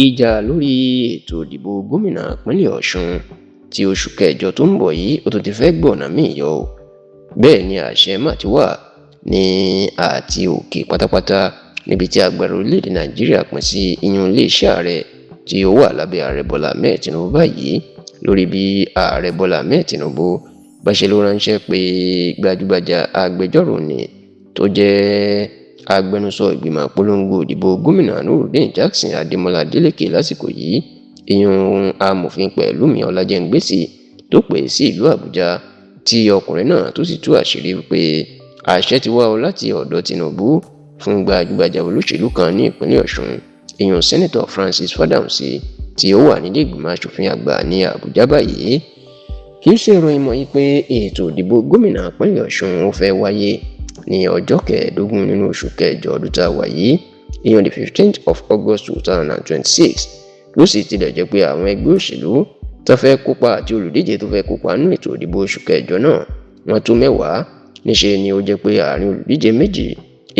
Ìjà lórí ètò ìdìbò gómìnà ìpínlẹ̀ Ọ̀ṣun tí oṣù kẹjọ tó ń bọ̀ yìí, ó tún ti fẹ́ gbọ̀nà míì yọ o. Bẹ́ẹ̀ ni àṣẹ mà ti wà ní àti òkè pátápátá níbi tí agbára orílẹ̀-èdè Nàìjíríà pín sí, iyún iléeṣẹ́ ààrẹ tí ó wà lábẹ́ Ààrẹ Bọ́lá Ahmed Tinubu báyìí, lórí bí Ààrẹ Bọ́lá Ahmed Tinubu bá ṣe ló ránṣẹ́ pé gbajúgbajà agbẹjọ́rò ni tó jẹ́ agbẹnusọ ìgbìmọ̀ polongo ìdìbò gómìnà Nurudeen Jackson Adémọlá Adeleke lásìkò yìí, ìyún amòfin Pẹ̀lúmi Ọlájẹ́ngbèsì, tó pè sí ìlú Àbújá, tí ọkùnrin náà tó sì tú àṣírí pé àṣẹ ti wá o láti ọ̀dọ̀ Tinubu fún gbajúgbajà olóṣèlú kan ní ìpínlẹ̀ Ọ̀ṣun, ìyún Sẹ́nitọ̀ Francis Fadahunsi, tí ó wà nílé ìgbìmọ̀ asòfin àgbà ní Àbújá báyìí. Kì í ṣe ìròyìn mọ́ yìí pé ètò ìdìbò gómìnà ìpínlẹ̀ Ọ̀ṣun ó fẹ́ wáyé ní ọjọ́ 15 nínú oṣù kẹjọ ọdún tá a wà yìí, ìyẹn the 15th of August 2026. Ló sì tilẹ̀ jẹ́ pé àwọn ẹgbẹ́ òṣèlú tó fẹ́ kópa àti olùdíje tó fẹ́ kópa nínú ètò ìdìbò oṣù kẹjọ náà, wọ́n tó 10. Níṣe ni ó jẹ́ pé àárín olùdíje méjì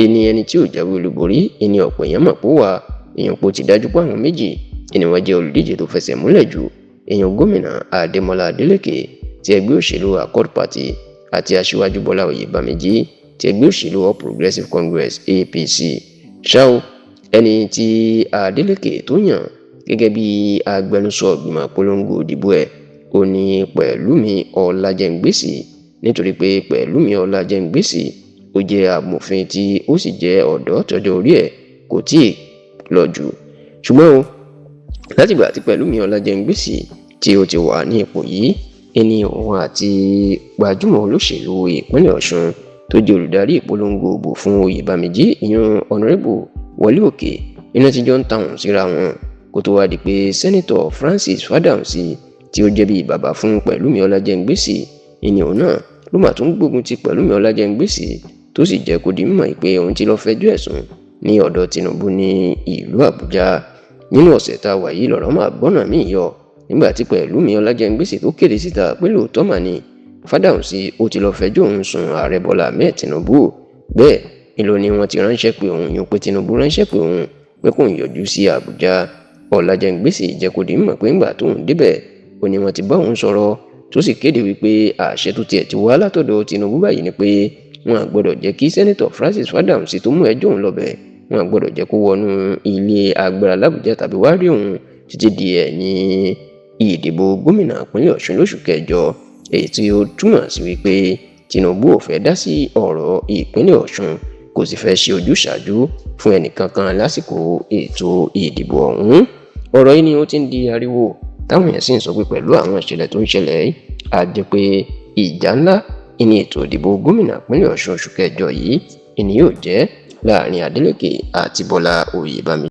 ẹni ẹni tí ò jáwé olúborí ẹni ọ̀pọ̀ èèyàn mọ̀ pé ó wà, èèyàn pò ti dájú pé àwọn méjì ẹni wọ́n jẹ́ olùdíje tó fẹsẹ̀ múlẹ̀ jù, èèyàn gómìnà Adémọlá Adélékè ti ẹgbẹ́ òṣèlú Accord Party àti Aṣíwájú Bọ́lá Oyèbáméjì ti ẹgbẹ́ òṣèlú All Progressives Congress, APC. Ṣá o, ẹni tí Adeleke tó yàn gẹ́gẹ́ bí agbẹnusọ ìgbìmọ̀ polongo ìdìbò ẹ̀, ó ní Pẹ̀lúmi Ọlájẹ́ngbèsì, nítorí pé Pẹ̀lúmi Ọlájẹ́ngbèsì, ó jẹ́ amòfin tí ó sì jẹ́ ọ̀dọ́ tọ́jọ́ orí ẹ̀ kò tíì lọ jù. Ṣùgbọ́n o, látìgbà tí Pẹ̀lúmi Ọlájẹ́ngbèsì tí ó ti wà ní ipò yìí, ẹni òun àti gbajúmọ̀ olóṣèlú ìpínlẹ̀ Ọ̀ṣun tó jẹ́ olùdarí ìpolongo òbò fún Oyèbáméjì, ìyún Honourable Wọlé Òkè, iná tí jọ ń tàwọn síra wọn, kó tó wá di pé Sẹ́nitọ̀ Francis Fadahunsi, tí ó jẹ́ bíi bàbá fún Pẹ̀lúmi Ọlájẹ́ngbèsì, ìní òun náà ló mà tún gbógun ti Pẹ̀lúmi Ọlájẹ́ngbèsì, tó sì jẹ́ kó di mímọ̀ pé òun ti lọ fẹjọ́ ẹ̀sùn ní ọ̀dọ̀ Tinubu ní ìlú Àbújá. Nínú ọ̀sẹ̀ tá a wà yìí, lọ̀rọ̀ máa gbọ́nà míì yọ nígbà tí Pẹ̀lúmi Ọlájẹ́ngbèsì tó kéde síta pé lóòótọ́ mà ní Fadahunsi ó ti lọ fẹjọ́ òun sùn Ààrẹ Bọ́lá Ahmed Tinubu. Bẹ́ẹ̀ ni ló ní wọ́n ti ránṣẹ́ pé òun, yóò pé Tinubu ránṣẹ́ pé òun pé kóun yọjú sí Àbújá. Ọlájẹ́ngbèsì jẹ́ kó di mímọ̀ pé ńgbà tóun débẹ̀, ó ní wọ́n ti bá òun sọ̀rọ̀, tó sì kéde wípé àṣẹ tó tiẹ̀ ti wá látọ̀dọ̀ Tinubu báyìí ni pé wọn à gbọ́dọ̀ jẹ́ kí Sẹ́nitọ̀ Francis Fadahunsi tó mú ẹjọ́ òun lọ́bẹ̀, wọn à gbọ́dọ̀ jẹ́ kó wọnú ilé agbára l'Àbújá tàbí wá rí òun títí di ẹ̀yìn ìdìbò gómìnà ìpínlẹ̀ Ọ̀ṣun lóṣù kẹjọ, èyí tí ó túmọ̀ sí wípé Tinubu ò fẹ́ dá sí ọ̀rọ̀ ìpínlẹ̀ Ọ̀ṣun, kò sì fẹ́ ṣe ojúṣàájú fún ẹnìkankan lásìkò ètò ìdìbò ọ̀hún. Ọ̀rọ̀ yìí ni ó ti ń di ariwo, táwọn èèyàn sì ń sọ pé pẹ̀lú àwọn ìṣẹ̀lẹ̀ tó ń ṣẹlẹ̀ yìí, á jẹ́ pé ìjà ńlá ìní ètò ìdìbò gómìnà ìpínlẹ̀ Ọ̀ṣun oṣù kẹjọ yìí ìní yóò jẹ́ láàrin Adeleke àti Bọ́lá Oyèbámi.